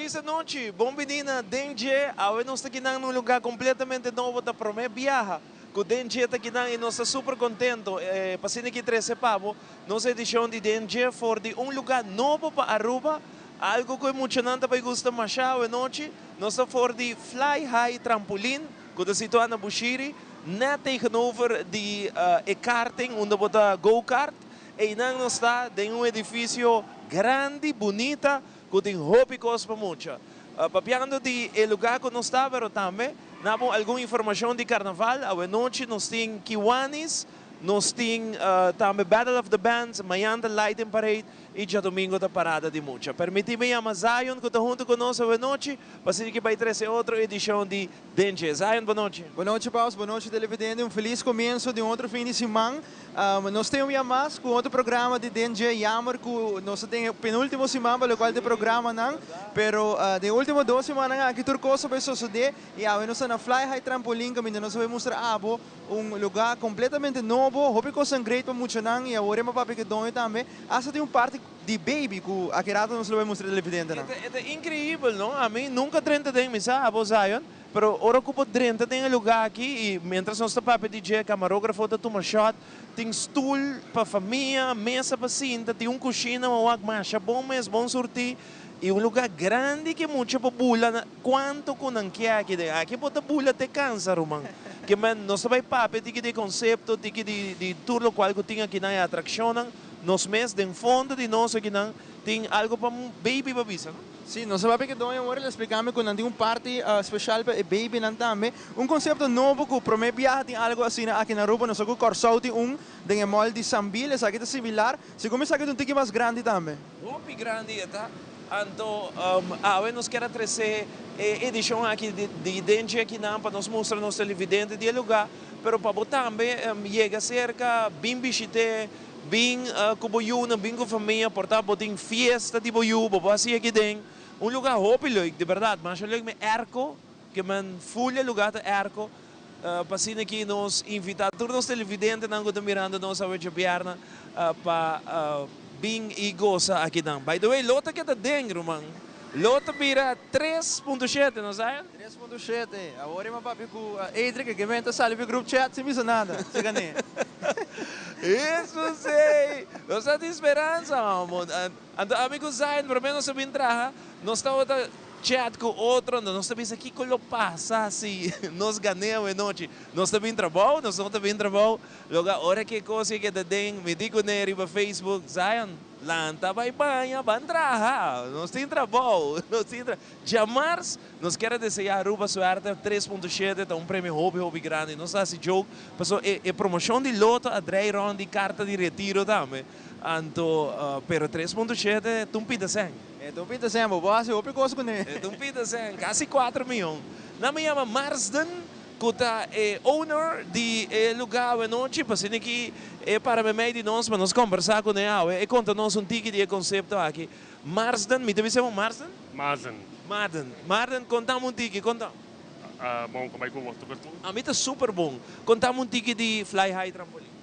Felis anochi, bon bini na Den Dje. Awe nos ta kinan na un lugar completamente nobo, ta prome biaha cu Den Dje ta kinan y nos ta super contento pa asina ki trece pa bo nos edicion di Den Dje for di un lugar nobo pa Aruba, algo cu e muchanan ta bay gusta masha awe nochi. Nos ta for di Fly High Trampolin cu ta situa na Bushiri, net tegenover di e karting unda bo ta go-kart. Eynan nos ta den un edificio grandi, bunita, cu tin hopi cos pa mucha. Papiando di e lugar cu nos ta, pero tambe na bo algun informacion di carnaval. Awe nochi nos tin Kiwanis, nos tin tambe Battle of the Bands, mañan ta Lighting Parade y djadomingo ta Parada di Mucha. Permiti mi yama Zion cu ta hunto cu nos awe nochi pa asina ki bay trece otro edicion di Den Dje. Zion, bon nochi. Bon nochi, Paus. Bon nochi, televidente. Un feliz comienzo di un otro fin di siman. Nos tin un bia mas cu otro programa di Den Dje. Jammer cu nos ta den e penultimo siman pa locual ta e programanan. Pero den e ultimo dos simannan aki tur cos a bay sosode y awe nos ta na Fly High Trampolin caminda nos a bay mustra abo un lugar completamente nobo. Hopi cosnan great pa muchanan y awor e papia cu e doño tambe hasta tin un parti di baby cu aki rato nos lo bay mustra televidentenan. E ta increibel, no? Ami nunca drenta den mi sa abo Zion, pero ora cu bo drenta den e lugar aki y mientras nos ta papia di dje, camarografo ta tuma shot, tin stoel pa famia, mesa pa sinta, tin un cushina wak masha bon mes, bon surti y un lugar grandi cu mucha por bula na cuanto cu nan kier aki den. Aki bo ta bula te cansa, ruman. Ke men nos ta bay papia tiki di e concepto, tiki di tur locual cu tin aki nan, e atraccionnan. Nos mes den fondo di nos akinan tin algo pa baby pa bisa, no? Sí, nos a papia cu doña Morel a explica mi cu nan tin un parti special pa e babynan tambe. Un concepto nobo cu prome biaha tin algo asina aki na Aruba. Nos sa cu Corsou tin un den e mall di Sambil. Esaki ta similar. Segun mi esaki ta un tiki mas grandi tambe. Hopi grandi e ta. Anto awe nos kier a trece e edicion aki di Den Dje akinan pa nos mustra nos televidente di e lugar. Pero pa bo tambe yega cerca, bin bishite. Bin ku bo yunan, bin ku famia, por ta bo tin fiesta di bo yu, bo por hasi aki den un luga hopi leuk, di bèrdat, masha leuk, mi airco, ke men ful e luga ta airco, pa asina ki nos invita tur nos televidentenan ku ta mirando nos awe djabièrnè pa bin i gosa akinan. By the way, lo ta keda den, ruman, lo ta bira 3.7, no sa? 3.7, awor e m'a papia ku Adric, e men ta sali pa e group chat sin bisa nada, si gané. Eso si! Nos ta tin speransa, amo. Anto ami ku Zion promé nos a bin traha, nos tabata chat ku otro, anto nos ta bisa kiko lo pasa si nos gané awe nochi. Nos ta bin trabou, nos no ta bin trabou. Loke ora ku e kos ei keda den, mi di kuné riba Facebook, Zion, lanta bai baña, ban traha. Nos tin trabou, nos tin tra. Djamars nos kier a desea Aruba suerte, 3.7 ta un premio hopi hopi grandi, nos ta haci joke paso e e promocion di loto a drei rond di carta di retiro tambe, anto pero 3.7 ta un pita cen. E ta un pita cen, bo por haci hopi cos cune. E ta un pita cen, casi 4 miyon. Nan mi yama Marsden cu ta e owner di e lugar awe nochi, pa asina ki e para memey di nos pa nos combersa cune awe, e conta nos un tiki di e concepto aki. Marsden, mi ta bisa bo Marsden? Marsden. Marden. Marden, konta mi un tiki, konta. Bon, kon bai ku bo? Tur bon? Ami ta super bon. Konta mi un tiki di Fly High Trampolin.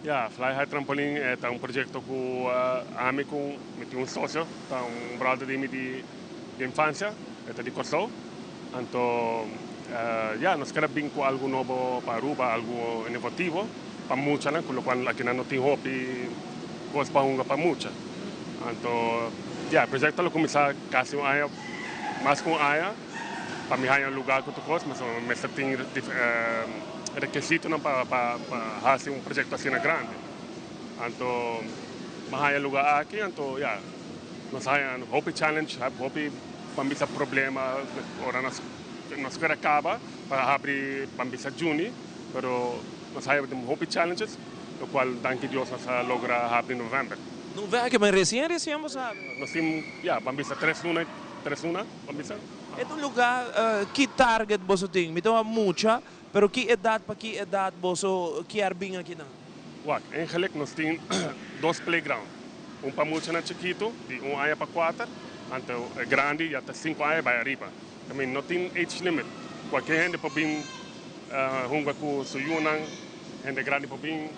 Ya, Fly High Trampolin e ta un proyekto ku ami ku mi tin un sosio, ta un bròder di mi di infansia, e ta di Kòrsou. Anto, ya, nos ker a bin ku algu nobo pa Aruba, algu inovativo pa muchanan, ku lokual akinan no tin hopi kos pa hunga pa mucha. Anto, ya, e proyekto lo kuminsá kasi un aña, mas ku un aña, pa mi haña un lugá ku tur kos, pasobra mester tin rekesitonan pa pa hasi un proyekto asina grandi. Anto, mi a haña e lugá aki, anto, ya, nos a haña hopi challenge, hopi, ban bisa problema ora nos nos ker a kaba pa habri, ban bisa juni, pero nos a haña hopi challenges. Locual danki Dios nos a logra habri november. November, ma recien recien bo sa habri? Nos tin, ya, ban bisa tres luna, tres luna, ban bisa. E ta un lugar, ki target boso tin? Mi ta wak mucha, pero ki edad pa ki edad boso kier bin akinan? Wak, eigenlijk nos tin dos playground. Un pa muchanan chikito, di un aña pa kuater, anto e grandi ya ta sinku aña bai ariba. I mean, no tin age limit. Cualkier hende por bin hunga cu su yunan. Hende grandi por bin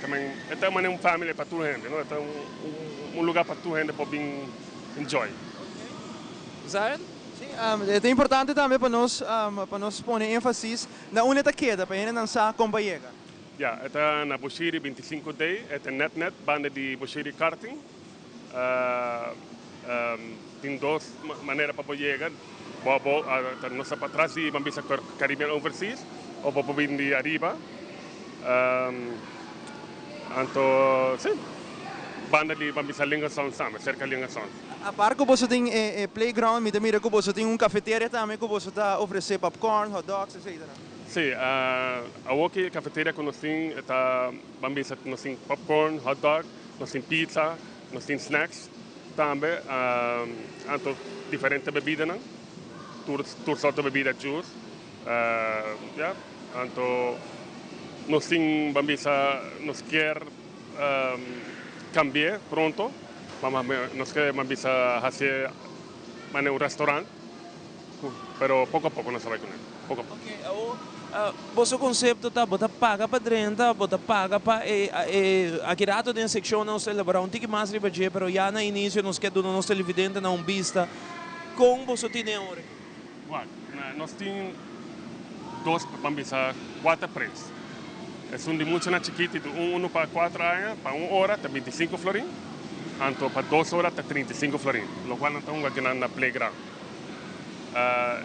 tamen e ta manera un family pa tur hende no e ta un lugar pa tur hende por bin enjoy. Zion? Sí, e ta importante tambe pa nos pa nos pone énfasis na unda e ta keda pa hendenan sa kon pa yega. Ya, e ta na Bushiri 25 D, e ta nèt nèt banda di Bushiri Karting. Tin dos manera pa bo yega, bo bo ta nos ta patras di ban bisa Caribbean Overseas of bo por bin di ariba. Anto si, banda di ban bisa Lincoln Sounds tambe, serka Lincoln Sounds. Apart ku boso tin e playground, mi ta mira ku boso tin un kafeteria tambe ku boso ta ofresé popcorn, hot dogs, etcetera. Si, awor ki e kafeteria ku nos tin ta ban bisa nos tin popcorn, hot dog, Nos tin pizza, nos tin snacks tambe, anto diferente bebidanan, tur tur sorto bebida, juice, ya, anto nos tin ban bisa nos kier cambi'e pronto, nos ke ban bisa haci'e manera un restaurant. Pero poko a poko nos ta bai kuné, poko a poko. Oke, awor boso konsepto ta bo ta paga pa drenta, bo ta paga pa e e aki rato den sekshon nos ta elaborá un tiki mas riba dje, pero ya na inisio nos ke duna nos televidentenan un bista kon boso tine awor aki. Wak, nos tin dos, ban bisa kuater prijs. Esun di muchanan chikiti di un unu pa kuater aña pa un ora ta bintisinku florin, anto pa dos ora ta trintisinku florin, lokual nan ta hunga kinan na playground.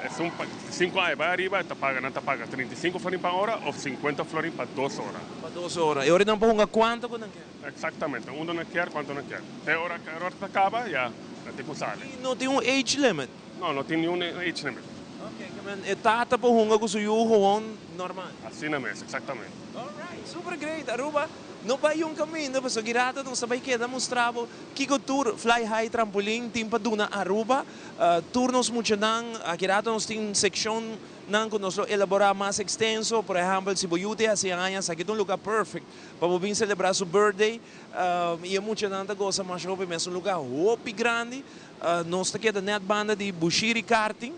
Esun pa sinku aña bai ariba e ta paga, nan ta paga 35 florin pa ora of 50 florin pa dos ora. Pa dos ora. E ora nan por hunga kuantu ku nan kier. Exactamente. Unda nan kier, kuantu nan kier. Te ora ku e ora ta kaba, ya nan tin ku sali. I no tin un age limit? No, no tin niun age limit. Ok, ke men e tata por hunga ku su yu gewoon normal. Asina mes, exactamente. Alright, super great. Aruba no bai un kaminda pasobra ki rato nos ta bai keda mustra bo kiko tur Fly High Trampolin tin pa duna Aruba. Tur nos muchanan, aki rato nos tin seccionnan cu nos lo elabora mas extenso, por ehempel si bo yu tin haci aña, esaki ta un lugar perfect pa bo bin celebra su birthday y e muchanan ta goza masha hopi mes, un lugar hopi grandi, nos ta keda net banda di Bushiri Karting,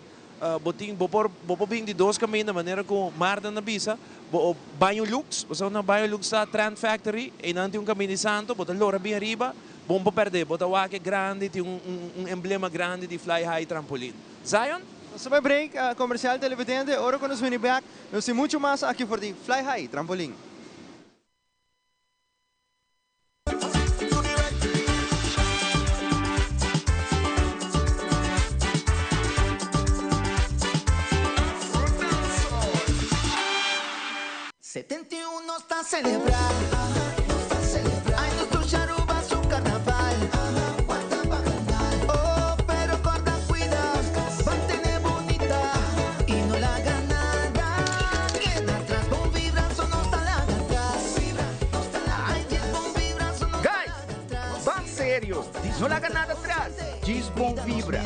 bo tin bo por bo por bin di dos caminda manera cu Marden a bisa, bo Baño Lux, bo sa unda Baño Lux ta, Trend Factory, eynan tin un caminda di santo, bo ta lora bin ariba. Bon pa pèrdè, bo ta wak e grandi, tin un emblema grandi di Fly High Trampolin. Zion? Nos ta bai break comercial televidente, ora cu nos bini bek nos tin mucho mas aki for di Fly High Trampolin. 71 nos ta celebra Ay nos dushi Aruba su carnaval Oh pero corda cuida Ban tene bunita Y no laga nada Keda atras Bon vibra so nos ta laga atras Ay djis bon vibra so nos ta Guys, ban serio, no laga nada atras, djis bon vibra.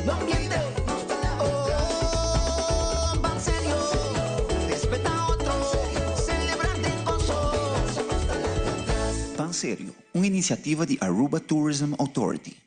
Ban Serio, un iniciativa di Aruba Tourism Authority.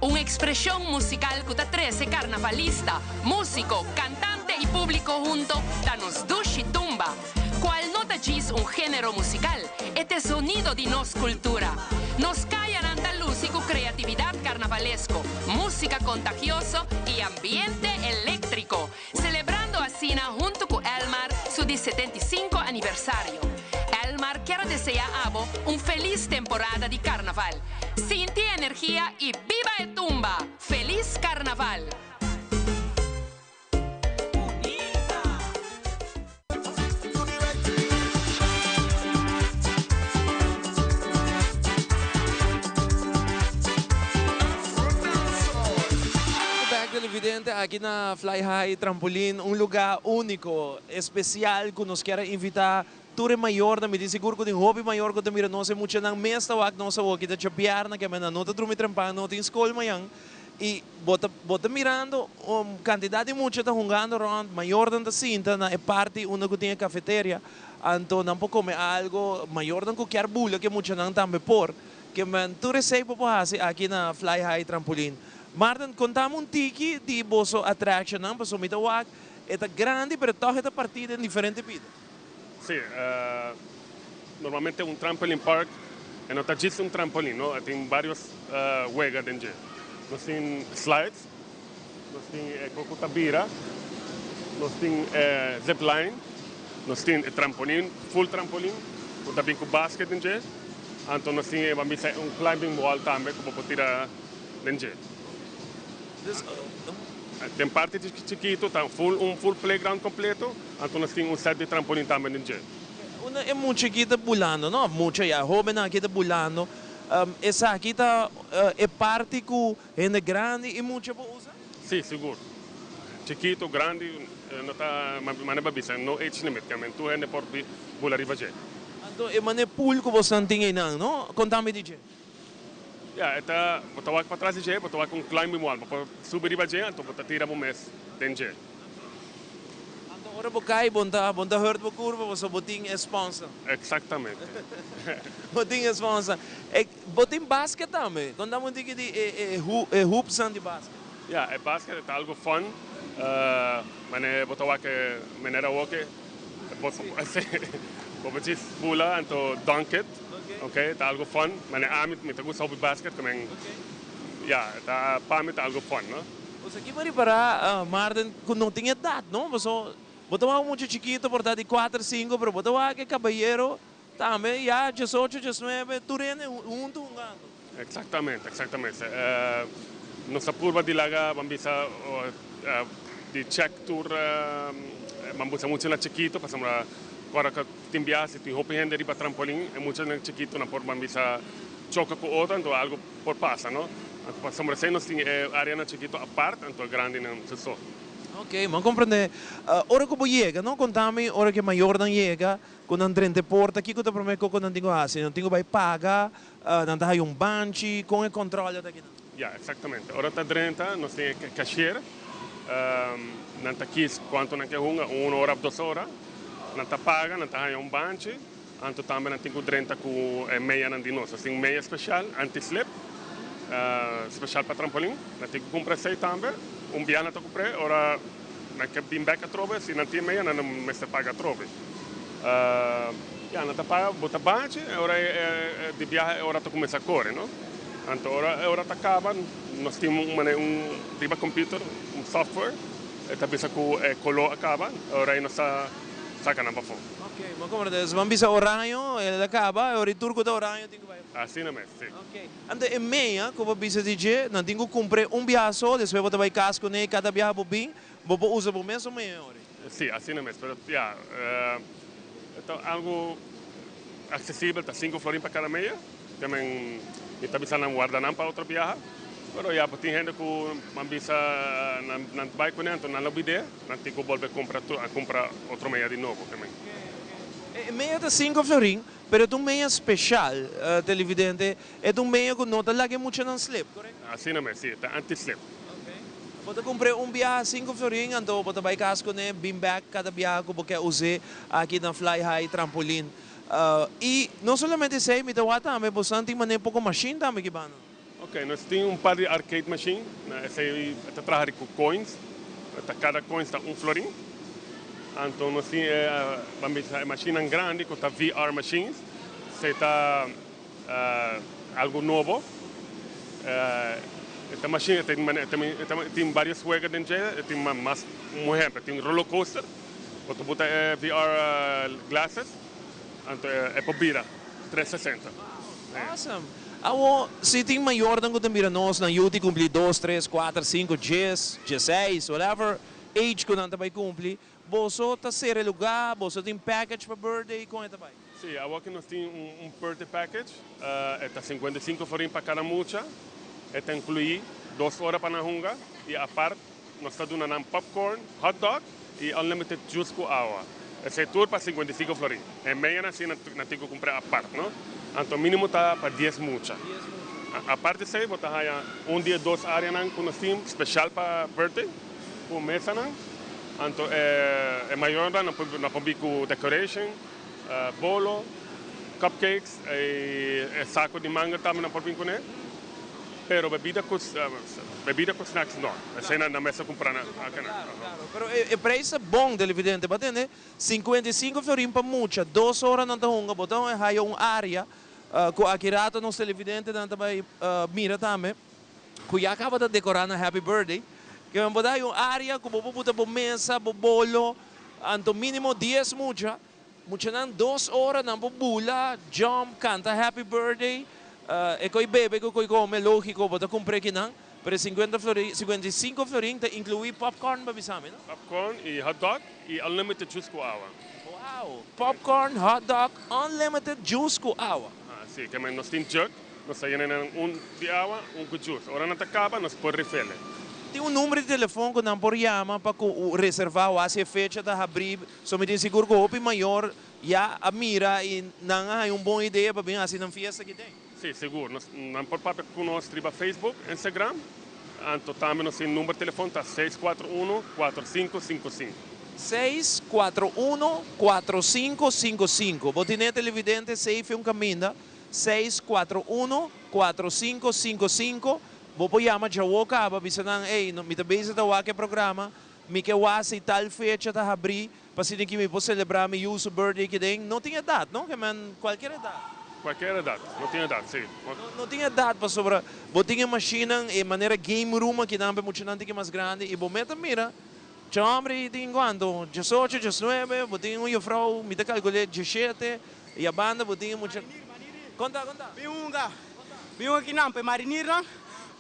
Un expresion musical cu ta trece carnavalista, musico, cantante y publico hunto ta nos Dushi Tumba, cual no ta djis un genero musical, e t'e zonido di nos cultura. Nos cayanan ta luci cu creatividad carnavalesco, musica contagioso y ambiente electrico, celebrando asina hunto cu Elmar su di 75 aniversario. Elmar kier a desea abo un feliz temporada di carnaval. Sinti e energia y biba e tumba! Feliz Carnaval! Back televidente aki na Fly High Trampolin, un lugar unico, especial cu nos kier a invita. Tur e mayornan, mi tin sigur ku tin hopi mayor ku ta mira nos e muchanan mes ta wak nos awoki ta djabièrnè ke nan no ta drumi trempan, no tin skol mañan i bo ta bo ta mirando un kantidat di mucha ta hungando rònt, mayornan ta sinta na e parti unda ku tin e kafeteria, anto nan por kome algo, mayornan ku kier bula ku e muchanan tambe por, ke men tur esei bo por hasi aki na Fly High Trampolin. Marten, kontami un tiki di boso attractionnan, pasobra mi ta wak e ta grandi pero tòg e ta partí den diferente bida. Sí, normalmente un trampoline park e no ta djis un trampolin, no, e tin varios wega den dje. Nos tin slides, nos tin e ko ku ta bira, nos tin e zip line, nos tin e trampolin, full trampolin ku ta bin ku basket den dje, anto nos tin e ban bisa un climbing wall tambe ku bo por tira den dje. Den parti chikitu ta full un full playground completo, anto nos tin un set di trampolin tambe den dje. Unda e mucha aki ta bulando, no? Mucha ya, hobennan aki ta bulando. Esaki ta e parti ku hende grandi i mucha por usa? Si, sigur. Chikitu, grandi, no ta manera pa bisa, no age limit, kiamen tur hende por bula riba dje. Anto e manera pool ku bosnan tin einan, no? Kontami di dje. Ya, e ta, bo ta wak patras di dje, bo ta wak un climbing wall, bo por subi riba dje, anto bo ta tira bo mes den dje. Anto ora bo kai, bo ta, bo ta hurt bo kurpa pasobra bo tin e sponsor. Exactamente. Bo tin e sponsor. E, bo tin basket tambe? Konta mi un tiki di e, e, e hoopsnan di basket. Ya, e basket e ta algo fun, manera bo ta wak e manera awoke, bo, si, bo por djis bula anto dunk it. Ok, ta algo fun. Mane ami mi ta gusta hopi basket ku men ya ta pa mi ta algo fun no. Pues aki bo ripara Marden ku no tin edat no paso bo ta wak un mucha chikito por ta di kuater sinku pero bo ta wak e kabayero tambe ya diesocho diesnuebe tur hende huntu hungando. Exactamente exactamente nos ta purba di laga ban bisa di check tur ban bisa mucha na chikito pasobra ora ku Tin biaha si tin hopi hende riba trampolin e muchanan chikitonan por ban bisa choka ku otro anto algo por pasa no. Anto pasobra esei nos tin e areanan chikito apart anto e grandinan su so. Ok, mi a comprende. Ora ku bo yega no, konta mi ora ku e mayornan yega ku nan drenta e porta kiko ta prome koko nan tin ku hasi? Nan tin ku bai paga? Nan ta haya un banchi? Kon e controle ta kinan? Ya, exactamente. Ora ta drenta nos tin e cashier, nan ta kies cuanto nan ke hunga, un ora of dos ora. Nan ta paga, nan ta haña un banchi, anto tambe nan tin ku drenta ku e meyanan di nos. Nos tin meya spesial, anti-slip, spesial pa trampolin. Nan tin ku kumpra esei tambe. Un bia nan ta kumpr'é, ora nan ke bin bèk atrobe, si nan tin meya nan mester paga atrobe. Ya, nan ta paga, bo ta banchi, e ora e di biaha e ora ta kuminsá kore, no? Anto ora e ora ta kaba, nos tin un manera un riba computer, un software. E ta bisa ku e koló a kaba, e ora ei nos ta saka nan pafó. Ok, bo a komprende. Dus bo a bisa oraño, el a kaba, e ora ei tur ku ta oraño tin ku bai afó. Asina mes, si. Ok. Anto e meña ku bo bisa di dje, nan tin ku kumpr'é un biaha so, despues bo ta bai kas kuné, kada biaha bo bin, bo por usa bo mesun meña e ora ei. Si, asina mes. Pero ya, e ta algu aksesibel, ta sinku florin pa kada meña. Temen mi ta bisa nan warda nan pa otro biaha, pero ya bo tin hende ku nan bisa nan nan bai kuné anto nan lo bid'é, nan tin ku bolbe kumpra tur kumpra otro meya di nobo temen. E meya ta sinku florin, pero e ta un meya speshal, televidente, e ta un meya ku no ta laga e muchanan slip, korekto? Asina mes, si, e ta anti slip. Bo ta kumpr'é un biaha sinku florin, anto bo ta bai kas kuné, bin bèk kada biaha ku bo ke us'é aki na Fly High Trampolin. Y no solamente esey, mi ta wak tambe bosan tin manera poco machine tambe ki banda. Ok, nos tin un par di arcade machine, na esey ta traha di cu coins, ta cada coins ta un florin. Anto nos tin e, ban bisa e machinenan grandi cu ta VR machines, esey ta algo nobo. E ta machine, e tin tin varios juego den dje, e tin mas, un ehempel, tin roller coaster. Bo ta buta e VR glasses, anto e por bira 360. Awesome! Awo, si tin mayornan ku ta mira nos, nan yu tin kumpli dos, tres, kuater, sinku, djes, dieseis, whatever age ku nan ta bai kumpli, boso ta sera e lugá, boso tin package pa birthday, kon e ta bai? Sí, awo ki nos tin un birthday package, e ta 55 florin pa kada mucha, e ta inkluí dos ora pa nan hunga i apart Nos ta duna nan popcorn, hot dog y unlimited juice cu awa. Esey tur pa 55 florin. E meyanan si nan tin cu cumpra apart, no? Anto minimo ta pa 10 mucha. Aparte esey bo ta haya un di e dos areanan cu nos tin special pa birthday, cu mesanan. Anto e mayornan nan por bin cu decoration, bolo, cupcakes y e saco di mangel tambe nan por bin cune. Pero bebida cu bebida cu snacks no. Esey nan mester cumpra nan akinan. Pero e prijs ta bon televidente bo a tende 55 florin pa mucha dos ora nan ta hunga bo ta haya un area cu aki rato nos televidentenan ta bay mira tambe cu ya caba ta decora nan happy birthday ke men bo ta haya un area cu bo por buta bo mesa bo bolo anto minimo dies mucha. Muchanan dos ora nan por bula, jump, canta happy birthday, e coy bebe cu coy come, logico bo ta cumpre kinan, pero e cincuenta florin, 55 florin ta inclui popcorn pa bisa mi no? Popcorn y hot dog y unlimited juice cu awa. Wow! Popcorn, hot dog, unlimited juice cu awa. Ah, si, ke men nos tin jug, nos ta yena nan un di awa, un cu juice. Ora nan ta caba nos por refill e. Tin un number di telefon cu nan por yama pa cu reserva o haci e fecha ta habri? So mi tin sigur ku hopi mayor ya a mira i nan a haña un bon idea pa bin hasi nan fiesta aki den. Sí, sigur. Nos nan por papia ku nos riba Facebook, Instagram, anto tambe nos tin number telefon ta 641 4555. 641 4555. Bo tine televidente safe un kaminda, 641 4555. Bo por yama djawo kaba bisa nan, ey, mi ta bezig ta wak e programa, Mi ke wak si tal fecha ta habrí pa asina ki mi por selebrá mi yu su birthday ki den. No tin edat, no? Ke men kualkier edat. Kualkier edat. No tin edat, sí. No, no tin edat pasobra bo tin e mashinnan, e manera game room akinan pa e muchanan tin ki mas grandi i bo meta mira, cha hombre i tin kuantu? Diesocho, diesnuebe, bo tin un jufrou, mi ta kalkul'é dieshete, i a banda bo tin e mucha. Konta, konta. Bin hunga, bin hunga kinan pa e marinirnan,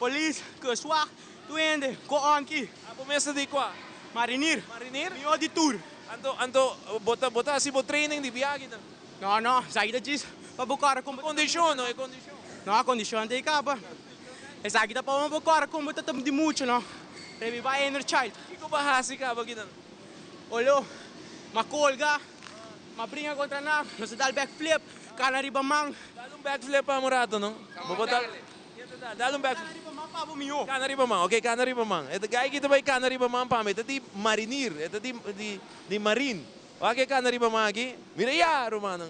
polis, kustwacht, Tur hende ko anki. Abo mes ta di kua? Marinir. Marinir? Mihó di tur. Anto, anto bo ta, bo ta hasi bo training di biaha kinan? No, no, esaki ta djis pa bo kòrda kon bo ta. Kondishon, no? E kondishon. No, kondishon ta e kaba. Esaki ta pa bo kòrda kon bo ta di mucha, no? Reviva inner child. Kiko bo a hasi kaba kinan? Olo, m'a kolga, m'a bringa kontra nan, nos a dal backflip, kana riba man. Dal un backflip pa un rato, no? Bo por dal. Dal un backflip. Kana riba man pa bo mihó. Kana riba man, ok, kana riba man. E guy ki ta bai kana riba man pa mi, e ta di marinir, e ta di di di marin. Wak e kana riba man aki. Mira ya, rumannan.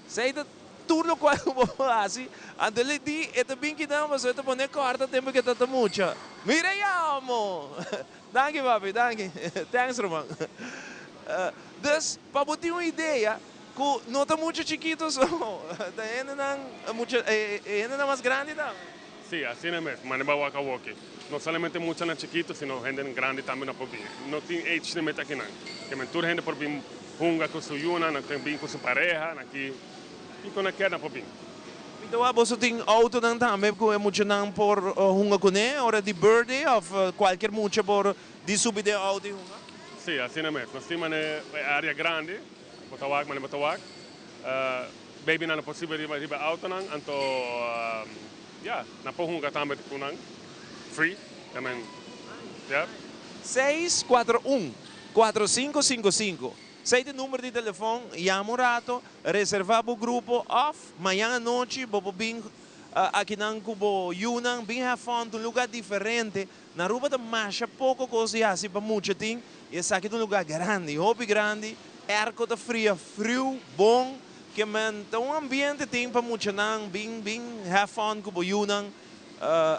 Esei ta tur lokual ku bo por hasi. Anto el di, e ta bin kinan pasobra e ta pone kòrta tempu ku e ta ta mucha. Mira ya, omo! Danki papi, danki. Thanks ruman. Dus, pa bo tin un idea, Ku no ta mucha chikito so, ta hendenan mucha e hendenan mas grandi tambe. Sí, asina mes, mane ba wak awoki. No solamente muchanan chikito, sino hendenan grandi tambe no por bin. No tin age limit akinan. Ke men tur hende por bin hunga ku su yunan, nan tin bin ku su pareha, nan ki kiko nan kier nan por bin. Mi ta wak boso tin autonan tambe ku e muchanan por hunga kuné ora di birthday of kualkier mucha por di subi den auto i hunga? Sí, asina mes. Nos tin mane e area grandi. Bo ta wak, mane bo ta wak. Babynan no por subi riba riba autonan, anto ya, nan por hunga tambe ku nan free, I mean, ya. 641 4555 Esei ta e number di telefon, yama un rato, reserva bo grupo of mañan anochi bo por bin akinan ku bo yunan, bin have fun, ta un luga diferente. Na Aruba ta masha poko kos di hasi pa mucha tin i esaki ta un luga grandi, hopi grandi, airco ta fria friu bon, ke men ta un ambiente tin pa muchanan bin bin have fun ku bo yunan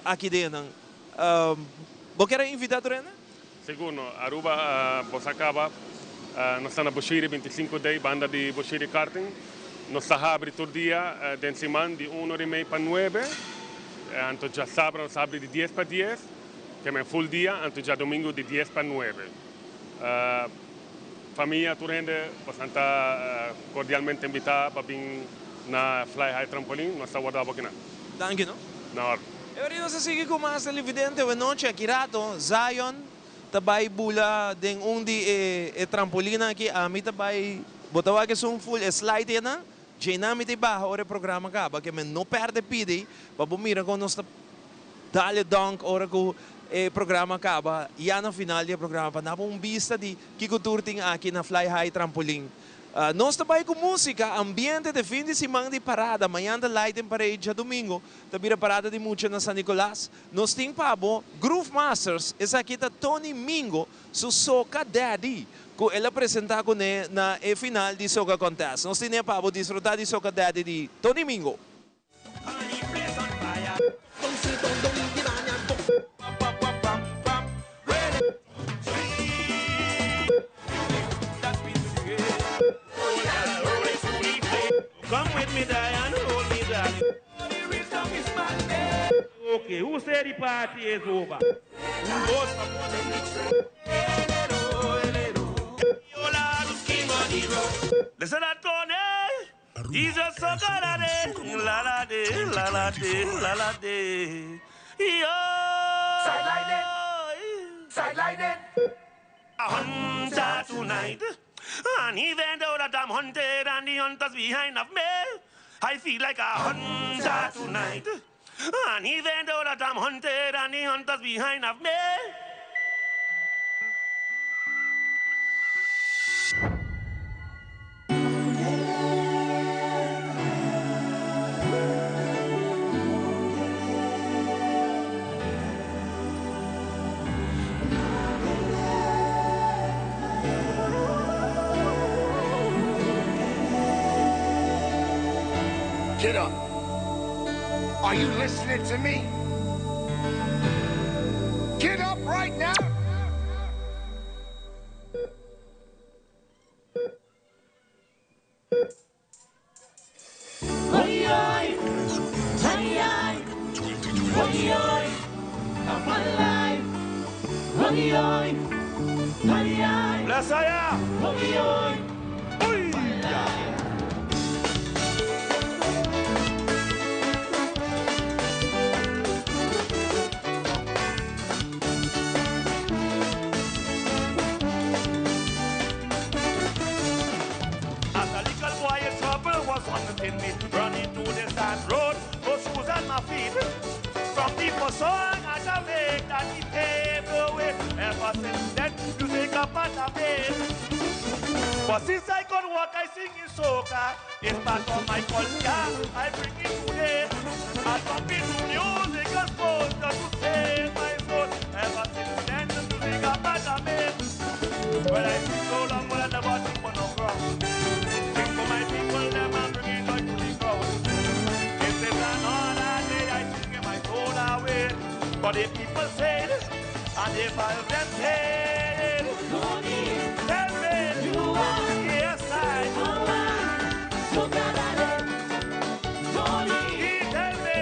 aki den nan. Bo kier a invita tur hende? Sigur no, Aruba bo sa kaba, nos ta na Bushiri 25 day banda di Bushiri Karting, nos ta habri tur dia den siman di un ora i mei pa nuebe. Anto djasabra nos habri di dies pa dies, ke men full dia, anto djadomingo di dies pa nuebe. Famia tur hende bosan ta cordialmente invita pa bin na Fly High Trampolin, nos ta warda bo kinan. Danki no. Na orde. E ora nos a sigui cu mas televidente awenochi aki rato Zion ta bay bula den un di e trampolinnan aki ami ta bay bo ta wak esun full e slide enan Djeinan mi ta baha ora e programa kaba, ke men no perde pidi pa bo mira kon nos ta dal e donk ora ku e programa kaba, ya na final di e programa pa duna bo un bista di kiko tur tin aki na Fly High Trampolin. Nos ta bai ku músika, ambiente di fin di siman di parada. Mañan ta Lighting Parade, djadumingu ta bira parada di mucha na San Nicolas. Nos tin pa bo Groove Masters, esaki ta Tony Mingo su Soca Daddy ku el a presentá kuné na e final di Soca Contest. Nos tine pa bo disfrutá di Soca Daddy di Tony Mingo. Get up. Are you listening to me? Get up right now. As a little boy, trouble was hunting me. Running to the sand road, no shoes on my feet. From the first song I to make that he paved the way. Ever since then, music a part of me. But since I could walk, I sing in soca. It's part of my culture, I bring it today. I jump into music and sport just to save my soul. Ever since then, the music a part of me. Well, I sing so long, but I never think for no crowd. Sing for my people, them and bring it joy to the crowd. This is another day I sing in my soul away. But the people said, and the five them said, tell me, yes I do. He tell me,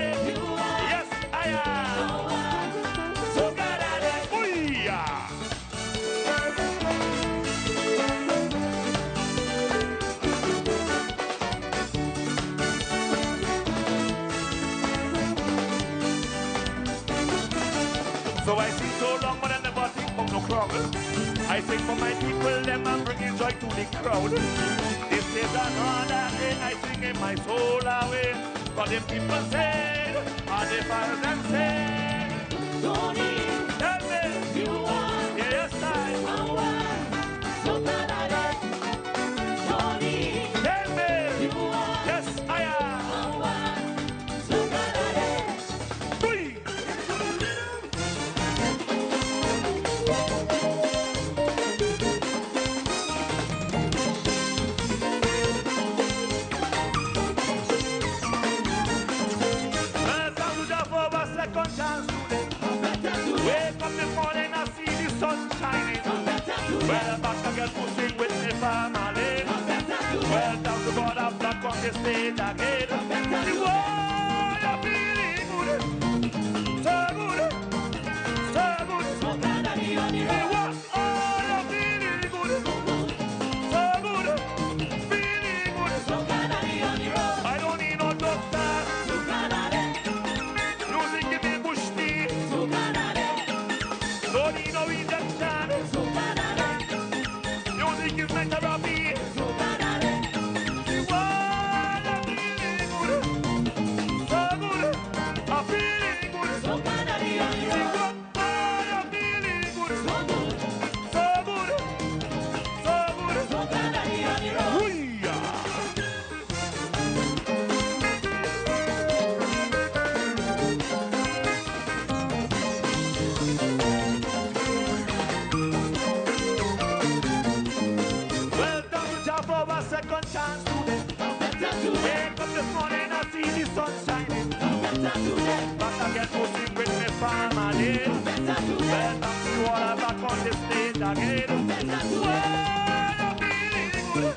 yes I am. So God, Ooh-yah. So I sing so long, but I never think of no crowd. I sing for my people, them and bringing joy to the crowd. This is another day I sing in my soul away. But the people said, and the fire them said, tell me, yes I. Tell me, yes I am. Three. Welcome to the for a second chance today. Wake back on the stage again. Well, I'm feeling good.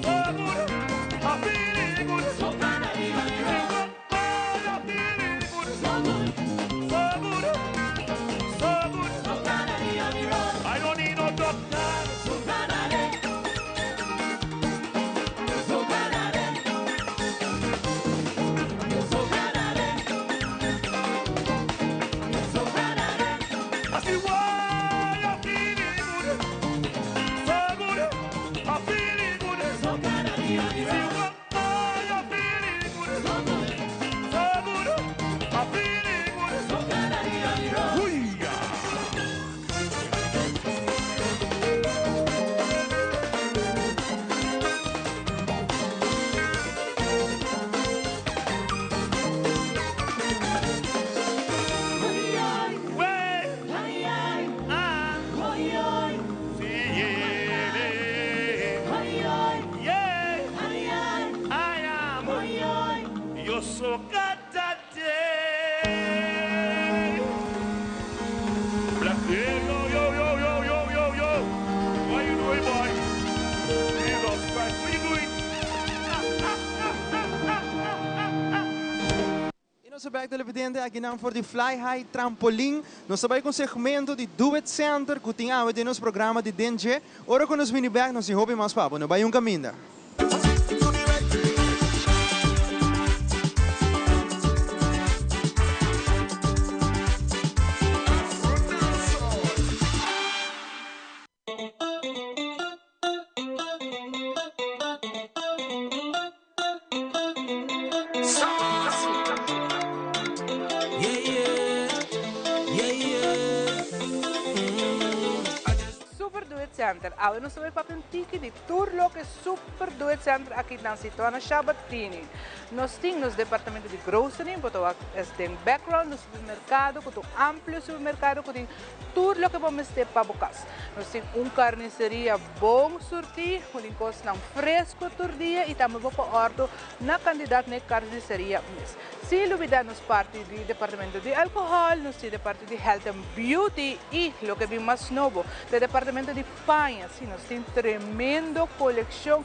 So good. I'm feeling good. So good. I'm feeling good. So good. So good. So good. I don't need no doctor. I see why I'm feeling good. So good. I'm feeling good. So good. See why I'm feeling good. So good. So good. I'm feeling good. So good. Hoo-yah. Way. Ah. See, yeah. I am. You're so good today. Black, yeah, yo, yo, yo, yo, yo, yo, yo. What you doing, boy? Jesus Christ, what you doing? Y nos back televidente aki nan for di Fly High Trampoline. Nos ta bay cu segmento di Do It Center cu tin awe den nos programa di Den Dje. Ora cu nos bini back nos tin hopi mas pa bo. No bay un caminda. Yeah. Super Do It Center. Awe nos ta bay papia un tiki di tur loke Super Do It Center aki nan situa na Shabatini. Nos tin nos departamento di grocery, bo ta wak es den background, nos supermercado, cu ta un amplio supermercado cu tin tur loke bo mester pa bo cas. Nos tin un carniceria bon surti, cu tin cosnan fresco tur dia y tambe bo por ordo na cantidad na e carniceria mes. Sin lubida nos parti di departamento di alcohol, nos tin departamento di health and beauty y loke bin mas nobo, ta e departamento di paña. Si, nos tin tremendo coleccion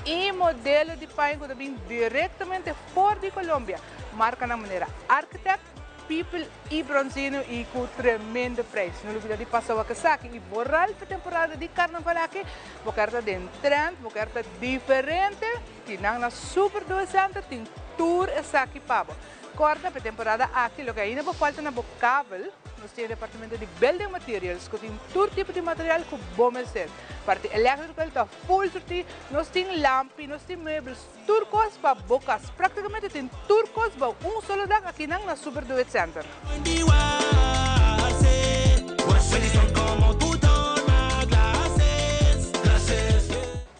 y modelo di paña cu ta bin directamente for di Colombia. Marcanan manera Architect, People y Bronzino y cu tremendo prijs. No lubida di pasa wak esaki y boral pa temporada di carnaval aki. Bo kier ta den trend, bo kier ta diferente, tin nan na Super Do It Center tin tur esaki pa bo. Corda pa e temporada aki loke ainda bo falta na bo kabel, nos tin e departamento di building materials cu tin tur tipo di material cu bo mester. Parti electrical ta full surti, nos tin lampi, nos tin meubels, tur cos pa bo cas. Practicamente tin tur cos bou un solo dak akinan na Super Do It Center.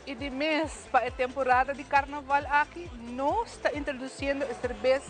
Y di mes pa e temporada di carnaval aki nos ta introduciendo e cerbes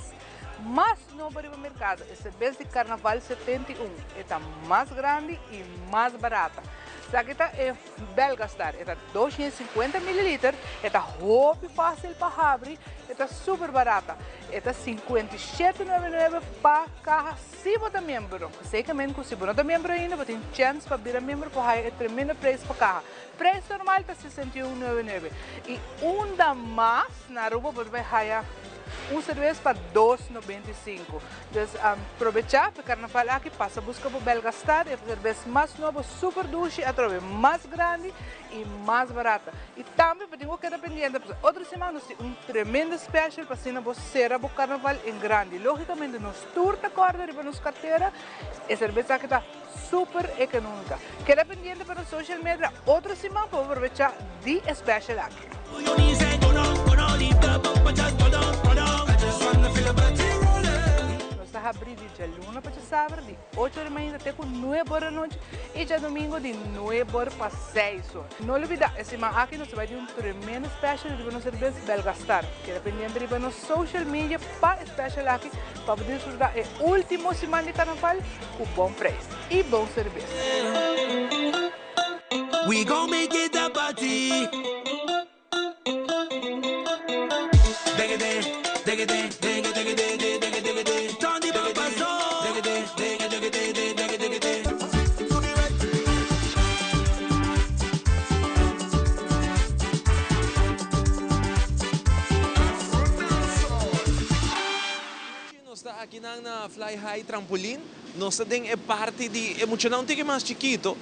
mas nobo riba mercado, e cerbes di Carnaval 71. E ta mas grandi y mas barata. Esaki ta e Belga Star, e ta 250 mililiter, e ta hopi facil pa habri, e ta super barata. E ta 57,99 pa caha si bo ta miembro. Zekermente cu si bo no ta miembro ainda, bo tin chance pa bira miembro por haya e tremendo prijs pa caha. Prijs normal ta 61,99 y unda mas na Aruba bo ta bay haya un cerveza pa 2,95. Dus probecha pa e carnaval aki, pasa busca bo Belga Star, e cerveza mas nobo, super dushi, atrobe mas grandi y mas barata. Y tambe bo tin cu keda pendiente pasobra otro siman nos tin un tremendo special pa asina bo cera bo carnaval en grandi. Logicamente nos tur ta corda riba nos cartera, e cerveza aki ta super económica. Keda pendiente pa nos social media otro siman pa bo probecha di e special aki. Nos ta habri di djaluna pa djasabra di ocho ora di mainta te ku nuebe ora di anochi i djadomingo di nuebe ora pa seis ora. No lubida, e siman aki nos ta bai di un tremendo special riba nos serbes Belgastar. Keda pendiente riba nos social media pa e special aki pa bo disfruta e ultimo siman di carnaval cu bon prijs y bon serbes. We gon make it a party. Degede, degede, dege, degede, de, dege, degede. Turn the bumper so. Degede, dege, degede, de, dege, degede. Fly High Trampolin. Nos ta den e parti di e muchanan un tiki mas chikito,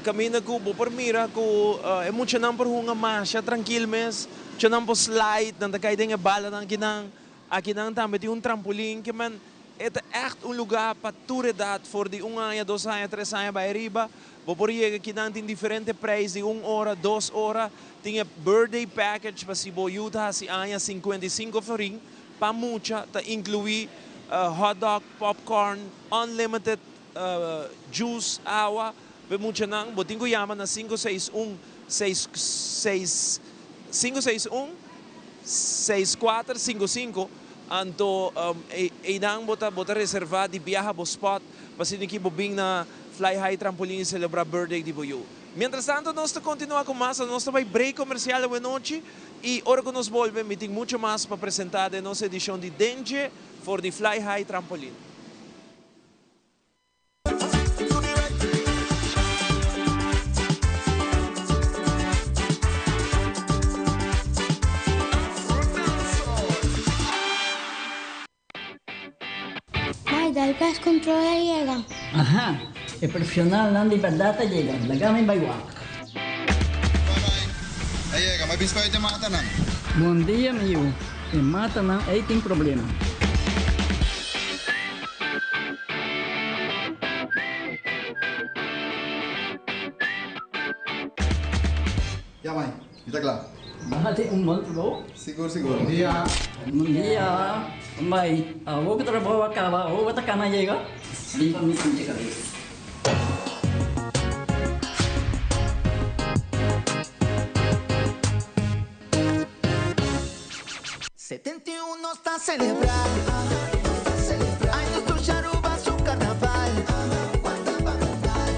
caminda cu bo por mira cu e muchanan por hunga masha trankil mes. Muchanan por slide, nan ta cay den e balanan akinan. Akinan tambe tin un trampolin ke men e ta echt un lugar pa tur edad, for di un aña, dos aña, tres aña bay ariba. Bo por yega akinan, tin diferente prijs di un ora, dos ora. Tin e birthday package pa si bo yu ta haci aña, 55 florin pa mucha, ta inclui hotdog, popcorn, unlimited juice, awa pa e muchanan. Bo tin cu yama na 561 6 561 6455, anto eynan bo ta bo ta reserva di biaha bo spot pa asina ki bo bin na Fly High Trampolin y celebra birthday di bo yu. Mientras tanto nos ta continua cu mas, nos ta bay break comercial awe nochi y ora cu nos bolbe mi tin mucho mas pa presenta den nos edicion di Dengue for di Fly High Trampolin. Mai, dal pest control a yega. Aha, e profesionalnan di berdad a yega, laga mi bai wak. A yega, ma biscoit e matanan. Bon dia mi yu, e matanan ei tin problema. Ya mai, mi ta kla. Nan tin un bon trabou. Sigur sigur. Bon dia. Bon dia. Mai, awor ku trabou a kaba, awor bo ta kana yega? Bin pa mi sinti kabes. 71 nos ta celebra. Ay nos dushi Aruba su carnaval.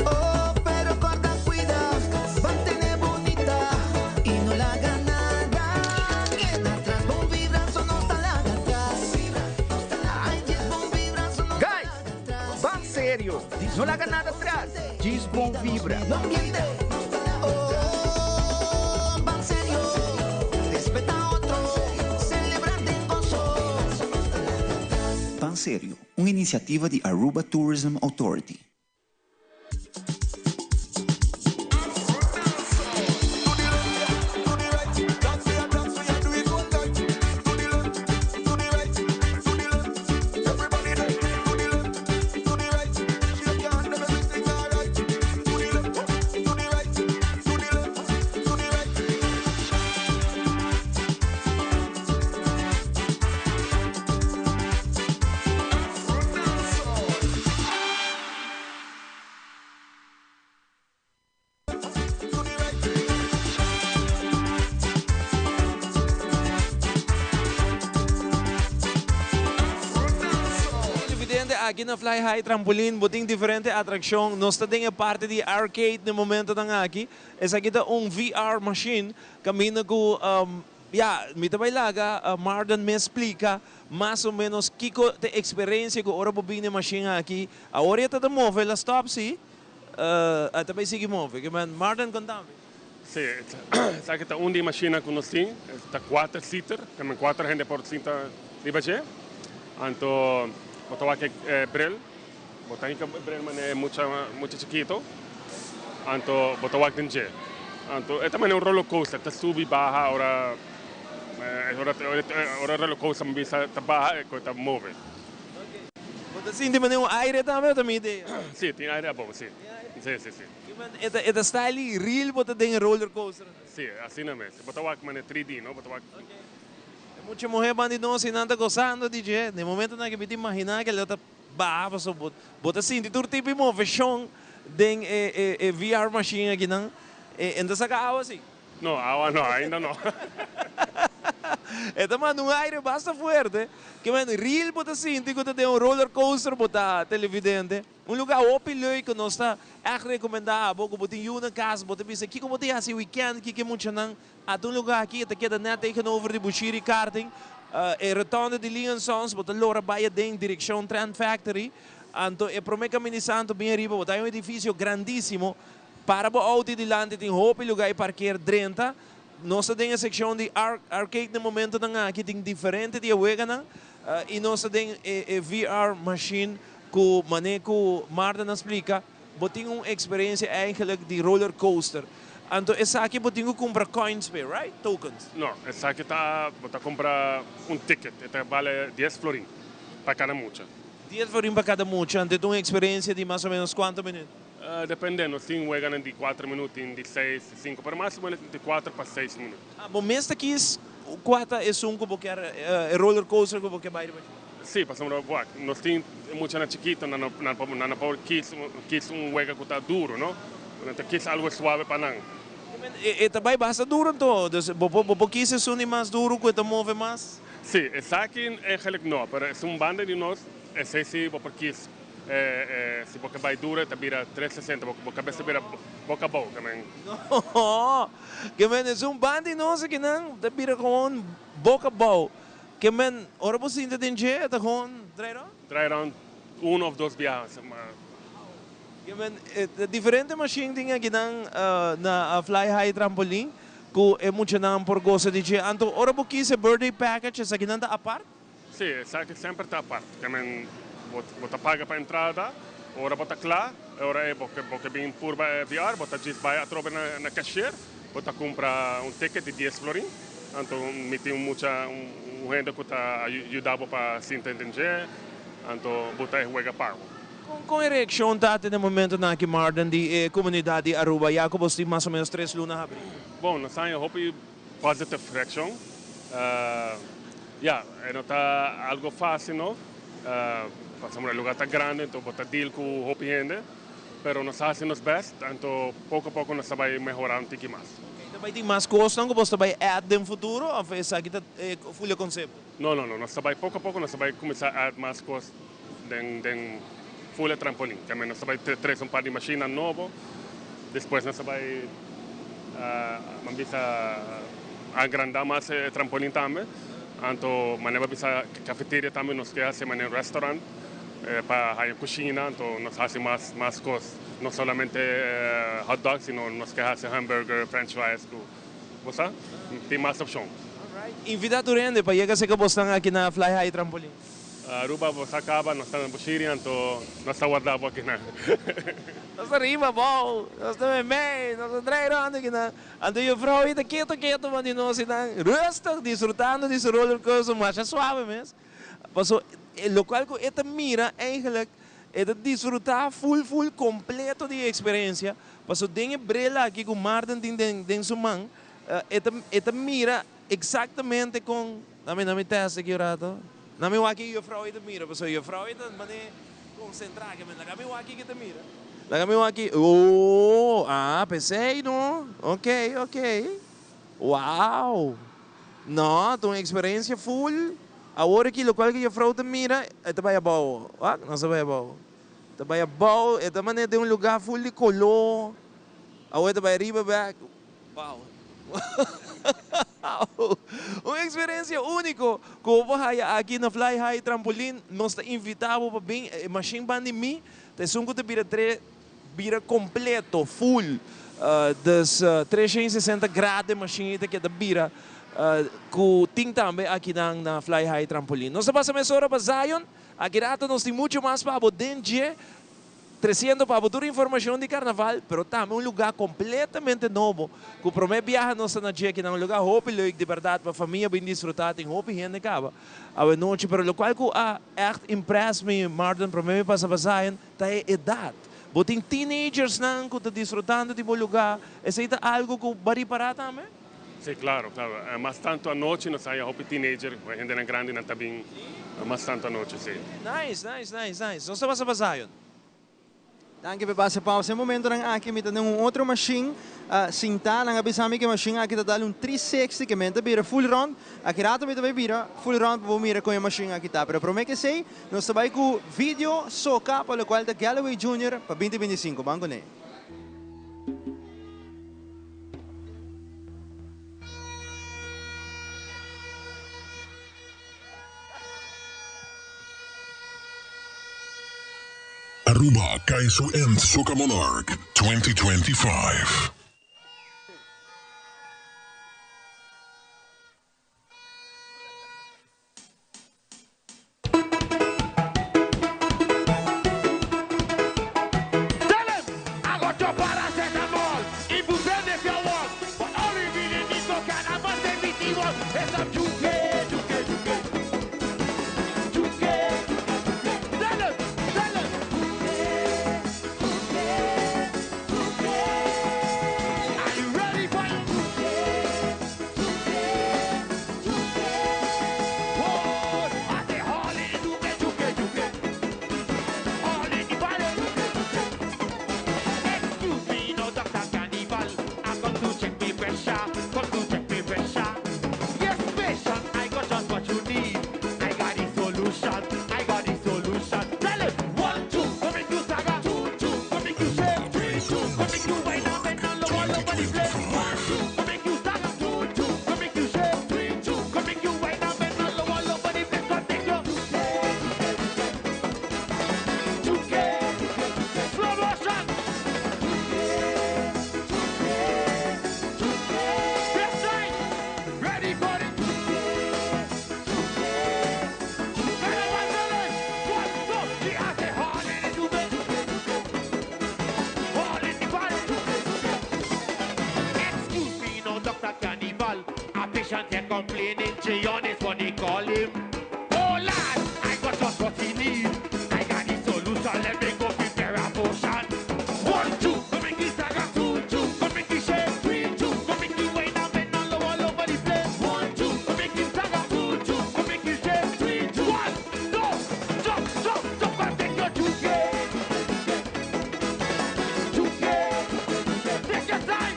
Oh, pero corda cuida, mantene bunita y no laga nada keda atras. Bon vibra so no ta laga atras. Ay djis bon vibra so no ta Guys, ban serio, no laga nada atras, djis bon vibra. No ambiente, oh, ban serio, respeta otro, celebra den gozo. Ban Serio, un iniciativa di Aruba Tourism Authority. Televidente, aki na Fly High Trampolin bo tin diferente atraccion. Nos ta den e parti di arcade na e momentonan aki. Esaki ta un VR machine caminda cu ya, mi ta bay laga Marden mes splica mas o menos kico ta e experiencia cu ora bo bin na e machine aki. Awor ya ta ta move, el a stop si, a ta bay sigui move. Ke men, Marden conta mi. Si, esaki ta un di e machinenan cu nos tin, ta cuater seater, ke men cuater hende por sinta riba dje. Anto bo ta wak e bril, bo ta hinca e bril manera mucha mucha chikito, anto bo ta wak den dje. Anto e ta manera un roller coaster, ta subi baha ora ora ora roller coaster bisa ta baha e ta move. Bo ta sinti manera un aire tambe o ta mi idea? Si, tin aire abou, si. Si, si, si. E ta e ta style real bo ta den e roller coaster? Si, asina mes. Bo ta wak manera 3D, no? Bo ta wak. E mucha muher banda di nos y nan ta gozando di dje. Den momentonan ke mi ta imagina ke lo ta baha paso bo bo ta sinti tur tipo di moveshon den e e e VR machine akinan. E no ta saka awa si? No, awa no, ainda no. E ta manda un aire basta fuerte ke men real bo ta sinti ku ta den un roller coaster bo ta televidente. Un luga hopi leuk ku nos ta ègt rekomendá abo ku bo tin yu na kas bo ta bisa kiko bo tin hasi weekend kiko e muchanan Ata un lugar aki e ta keda net tegenover di Bushiri Karting. E rotonde di Lee and Sons bo ta lora bai aden direccion Trend Factory. Anto e prome caminda di Santo bin ariba bo ta hay un edificio grandisimo. Para bo auto y dilanti tin hopi lugar y parkeer drenta. Nos ta den e seccion di arcade na momentonan aki tin diferente di e weganan y nos ta den e VR machine. Ku mane ku Marden a splika, bo tin un eksperensia eigenlijk di roller coaster. Anto esaki bo tin ku kumpra coins p'e, right? Tokens. No, esaki ta bo ta kumpra un ticket, e ta bale dies florin pa kada mucha. Dies florin pa kada mucha, anto e ta un eksperensia di mas o menos kuantu minüt? Depende, nos tin weganan di kuater minüt, tin di seis, di sinku, pero mas o menos di kuater pa seis minüt. Ah, bo mes ta kis kua ta esun ku bo kier, e roller coaster ku bo kier bai riba dje? Sí, pasobra wak, nos tin muchanan chikito, nan nan no por kis kis un wega ku ta duro, no? Nan ta kis algu suave pa nan. E ta bai basta duro anto, dus bo por bo por kis esun di mas duro ku e ta move mas? Sí, esaki eigenlijk no, pero esun banda di nos, esei sí bo por kis. Si bo ke bai duro e ta bira 360, bo kabes ta bira boka abou, ke men. No, ke men esun banda di nos akinan ta bira gewoon boka abou. Ke men, ora bo sinta den dje e ta gewoon draai rond? Draai rond un of dos biaha. Ke men, e diferente mashin tin akinan na Fly High Trampolin ku e muchanan por gosa di dje. Anto ora bo kis e birthday package esakinan ta apart? Si, esaki semper ta apart. Ke men, bo ta paga pa entrada, ora bo ta kla, e ora ei bo ke bin purba e VR, bo ta djis bai atrobe na cashier, bo ta kumpra un ticket di dies florin, anto mi tin un mucha, un hende ku ta yuda bo pa sinta den dje, anto bo ta e wega pago. Kon e reakshon ta te na momentonan aki Marden di e komunidat di Aruba ya ku bos tin mas o menos tres luna habri? Bon, nos haña hopi Positive reaccion. Ya, e no ta algo facil no, pasobra e lugar ta grandi enton bo ta deal cu hopi hende, pero nos a haci nos best, anto poco a poco nos ta bay mehora un tiki mas. Ok, ta bay tin mas cosnan cu bos ta bay add den futuro of esaki ta e full e concepto? No, no, no, nos ta bay poco a poco nos ta bay cuminsa add mas cos den den full e trampolin. Tambe nos ta bay trece un par di mashinnan nobo, despues nos ta bay ban bisa agranda mas e trampolin tambe. Anto manera ban bisa cafeteria tambe nos ke haci manera un restaurant pa haya cushina, anto nos haci mas mas cos, no solamente hot dog sino nos ke haci hamburger, french fries cu bo sa tin mas opcion. Invita tur hende pa yega cerca bosnan aki na Fly High Trampolin. Aruba bo sa caba, nos ta na Bushiri anto nos ta warda bo akinan. Nos ta riba abou, nos ta meimei, nos ta draai rond akinan. Anto juffrouw ei ta keto keto man di nos einan, rustig disfrutando di su roller coaster masha suave mes. Paso e locual cu e ta mira eigenlijk e ta disfruta full full completo di e experiencia. Paso den e bril aki cu Martin tin den su man e ta e ta mira Exactamente con na mi na mi test aki un rato. Na mi wak ki juffrouw ei ta mira pasobra juffrouw ei ta mane concentra ke men laga mi wak ki ta mira. Laga mi wak ki ooh ah pesey no ok ok wow no ta un experiencia full awor aki locual ki juffrouw ta mira e ta bay abao wak nos ta bay abao ta bay abao e ta mane den un lugar full di color awor e ta bay riba bek. Wow! Un experiencia unico cu bo por haya aki na Fly High Trampolin. Nos ta invita bo pa bin. E machine ban di mi ta esun cu ta bira tre bira completo, full. Dus 360 grado e machine ei ta keda bira cu tin tambe akinan na Fly High Trampolin. Nos ta pasa mesora pa Zion. Aki rato nos tin mucho mas pa bo den dje. Treciendo pa bo tur informacion di Carnaval, pero tambe un lugar completamente nobo, cu prome biaha nos ta na dje aki na un lugar hopi leuk di berdad pa famia bin disfruta, tin hopi hende caba awe nochi, pero locual cu a echt impress mi Martin prome mi pasa pa Zion ta e edad. Bo tin teenagersnan cu ta disfrutando di bo lugar, esey ta algo cu bo a ripara tambe? Si, claro, claro. Mas tanto anochi nos haya hopi teenager, hendenan grandinan ta bin mas tanto anochi, si. Nice, nice, nice, nice. Nos ta pasa pa Zion. Danki p'e pase pausa. E momentonan aki mi ta den un otro mashin sintá. Nan a bisa mi ku e mashin aki ta dal un 360 ke men ta bira full rond. Aki rato mi ta bai bira full rond pa bo mira kon e mashin aki ta. Pero promé ku esei nos ta bai ku video soka pa lokual ta Galloway Junior pa binti 25. Ban kuné. Aruba Kaiso and Soca Monarch 2025. pressure. Come to check me pressure. Yes, patient, I got just what you need. I got the solution. I got the solution. Tell it. One, two, come make you saga. Two, two, come make you shake. Three, two, come make you wind up and down low all over the place. One, two, come make you saga. Two, two, come make you shake. Three, two, come make you wind up and down low all over the place. Come take your two K, slow motion. This side, ready for it. Carnival Village, one, two, three, I say all in the two all in the body. Excuse me, no Dr. Cannibal. A patient here complaining, Jeon is what they call him. Oh lad, I got just what he need. I got the solution, let me go prepare a potion. One, two, come make the saga. Two, two, come make the shake. Three, two, come make the wine and bend down low all over the place. One, two, come make the saga. Two, two, come make the shake. Three, two, one, go, jump, jump, jump and take your 2K. 2K, take your time.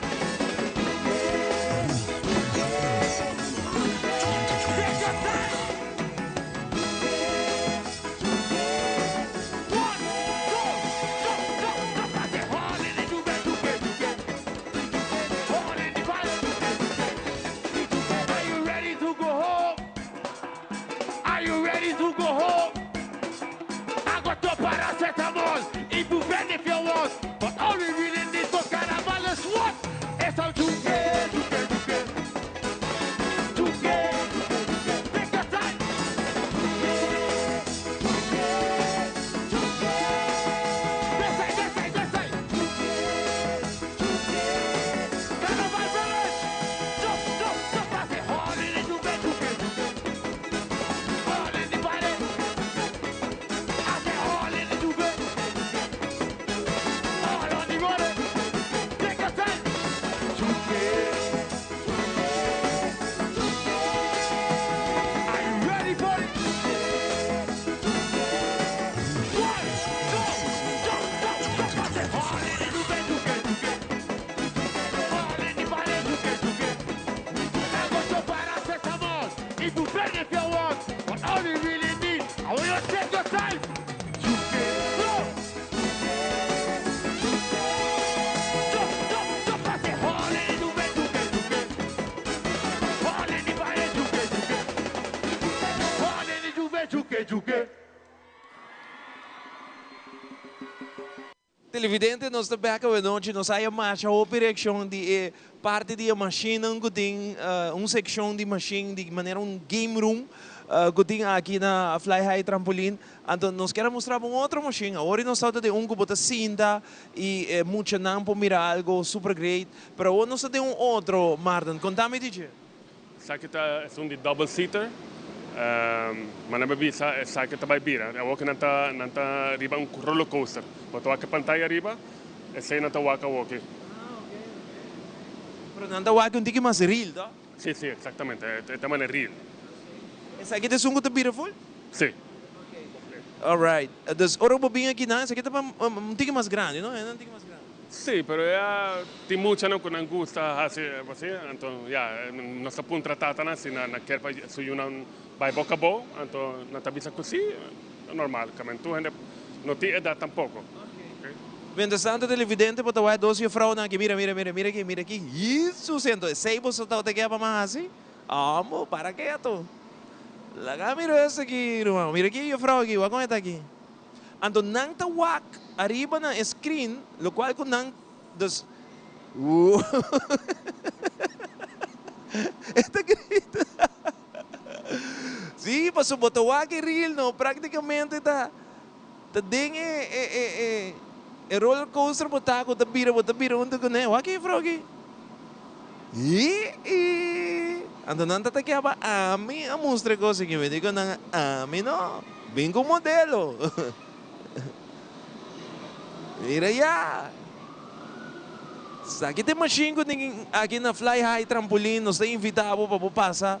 Take your time. One, two, jump, jump, jump and say all in the 2K, 2K, 2K. All in the fire. Are you ready to go home? Are you ready to go home? I got your paracetamol, ibuprofen if you want, but all we really need for carnival is what? It's some 2K, 2K, 2K, 2K, Take your time. 2K, 2K, This side, this side, this side. 2K, Carnival Village. Jump, jump, jump. I say all in the 2K, 2K, 2K. All in the body. I say all in the 2K. All on the road. Take your time. 2K, 2K, 2K. Are you ready for it? One, two, jump, jump, jump. I say all in the 2K, 2K, 2K. All in the body, 2K, 2K. I got your paracetamol, ibuprofen if you want, but all you really need, I want you to take your time. 2K, go. Jump, jump, jump. I say all in the 2K, 2K, 2K. All in the body, 2K, 2K. All in the 2K, 2K, 2K. Televidente, nos ta back anochi, nos a haya masha hopi reaccion di e parti di e machine cu tin un seccion di machine di manera un game room cu tin aki na Fly High Trampoline. Anto nos kier a mustra un otro machine. Awor nos ta den un cu bo ta sinta y muchanan por mira algo super great, pero awor nos ta den un otro, Martin. Conta mi, DJ. Esaki ta un di double seater. Mas nan bisa esaki ta bay bira. Awor cu nan ta riba un roller coaster. Bo ta wak e pantaya riba, esey nan ta wak awor aki. Pero nan ta wak un tiki mas real, no? Si, exactamente. E ta manera real. Esaki ta esun cu ta bira full? Si. All right. Dus ora bo bin aki nan, esaki ta un tiki mas grandi, no? E un tiki mas grandi. Si, pero ya tin muchanan cu nan gusta asina, asina, anto ya, nos a puntra tatanan si nan kier pa su yiunan bay boca abou, anto nan ta bisa cu si, normal, cu tur hende no tin edad tampoco. Okay. Mientras tanto, televidente, bo ta wak dos juffrouwen aki, mira, mira, mira, mira aki, mira aki. Isso, sento, sei bo ta te pa mas asina? Amo, para keto. Laga mira esaki, ruman. Mira aki, juffrouw aki, wak con ta aki. Anto nan ta wak ariba na screen, lo cual cu nan dus Esta grita. Si, paso bo ta wak real, no, practicamente ta den e roller coaster bo ta cu ta bira hunto cu ne. Wak aki, juffrouw aki. E anto nan ta kier pa ami a mustra cos aki, mi digo nan ami no, bin cu modelo. Mira ya. Aki tin machine cu tin aki na Fly High Trampoline, nos ta invita bo pa pasa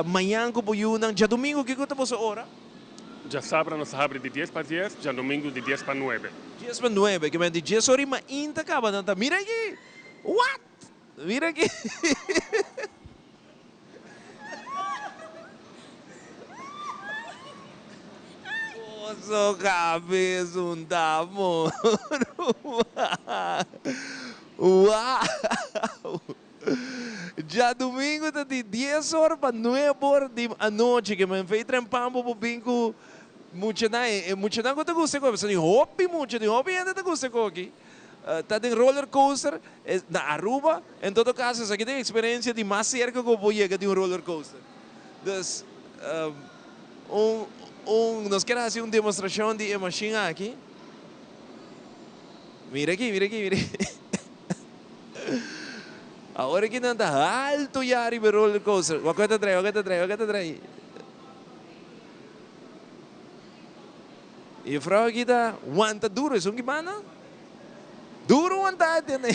mañan cu bo yiunan, diadomingo ki ora ta boso ora? Diasabra nos ta habri di 10 pa 10, diadomingo di 10 pa 9. 10 pa 9, kiermen di 10 or y mainta caba nan ta. Mira aki. What? Mira aki. Boso cabes un ta moro. Wow! Djadumingu ta di dies or pa nuebe or di anochi ke men fei tren pambo bo bin ku muchanan. E muchanan ku ta gusta e koki, pasobra tin hopi mucha, tin hopi hende ta gusta e koki. Ta den roller coaster na Aruba. En todo caso esaki ta e experiencia di mas cerca cu bo por yega di un roller coaster. Dus un un nos kier haci un demostracion di e machine aki. Mira aki, mira aki, mira aki. Awor aki nan ta halto ya riba e roller coaster. Wak ta draai, wak ta draai, wak ta draai. E juffrouw aki ta wanta duro, esun ki banda duro wanta tene.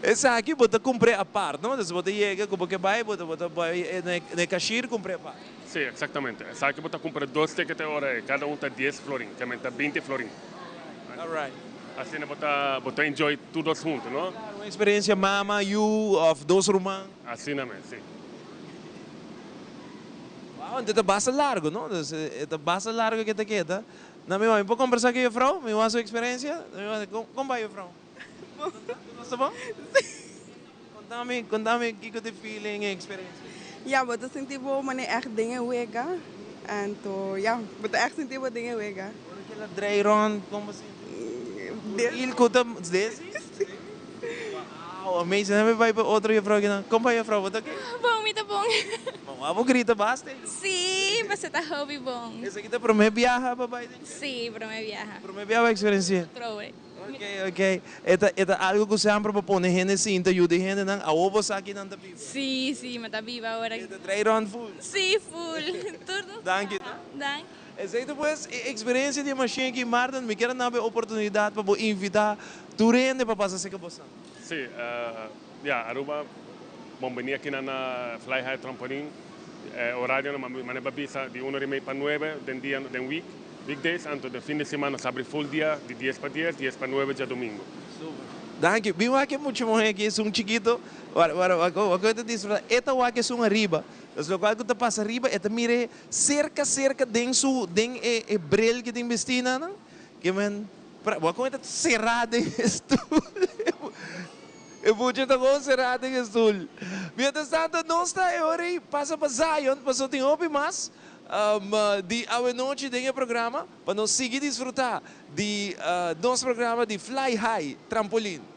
Esaki bo ta cumpr'e apart, no? Dus bo ta yega cu bo ke bay, bo ta bo ta bay na e cashier cumpr'e apart. Si, exactamente. Esaki bo ta cumpra dos ticket e ora ey, cada un ta dies florin, ke men ta binti florin. Alright. Asina bo ta bo ta enjoy tur dos hunto, no? Claro, un experiencia mama, yu of dos ruman. Asina mes, si. Wow, anto e ta basta largo, no? Dus e ta basta largo ke ta keda. Na mi mi por combersa ku juffrouw? Mi wak su experiencia. Kon bai juffrouw? Bon. Nos ta bon? Si. Konta mi, konta mi kiko ta e feeling, e experiencia. Ya, bo ta sinti bo manera echt den e wega. Anto ya, bo ta echt sinti bo den e wega. Ora ke la drei rond, kon bo sinti? Desi. Ku ta desi? Si. Wow, amazing. Nan mi bai pa otro juffrouw kinan. Kon bai juffrouw, bo ta oke? Bon, mi ta bon. Bon, abo grita basta ei. Si, pasobra ta hopi bon. Esaki ta prome biaha pa bai den dje? Si, prome biaha. Prome biaha bo experiencia? Trowe. Ok, ok. E ta, e ta algo ku semper bo pone hende sinta, yuda e hendenan. Awor bo sa kinan ta biba? Si, si, mi ta biba awor. E ta drei rond full? Si, full. Tur nos Danki. biaha. Danki. Esei ta pues e experiencia di e machine aki. Marten, mi kier a naba e oportunidad pa bo invita tur hende pa pasa cerca bosan. Si, ya, Aruba, bon bini aki nan na Fly High Trampolin. E horarionan manera bo a bisa di uno di mei pa nuebe den dia, den week, weekdays, anto den fin di siman nos abri full dia di dies pa dies, dies pa nuebe djadumingo. Super. Danki. Bin wak e mucha muhe aki, esun chikito. Wak, wak, wak e ta disfruta. E ta wak esun ariba. Entonces locual cu ta pasa ariba e ta mira e Cerca cerca den su den e e bril ki tin bisti nan nan ke men pra bo a con e ta cera den e stoel e buchi ta con cera den e stoel mientras tanto nos ta e ora ei pasa pa Zion paso tin hopi mas di awenochi den e programa pa nos sigui disfruta di nos programa di Fly High Trampolin.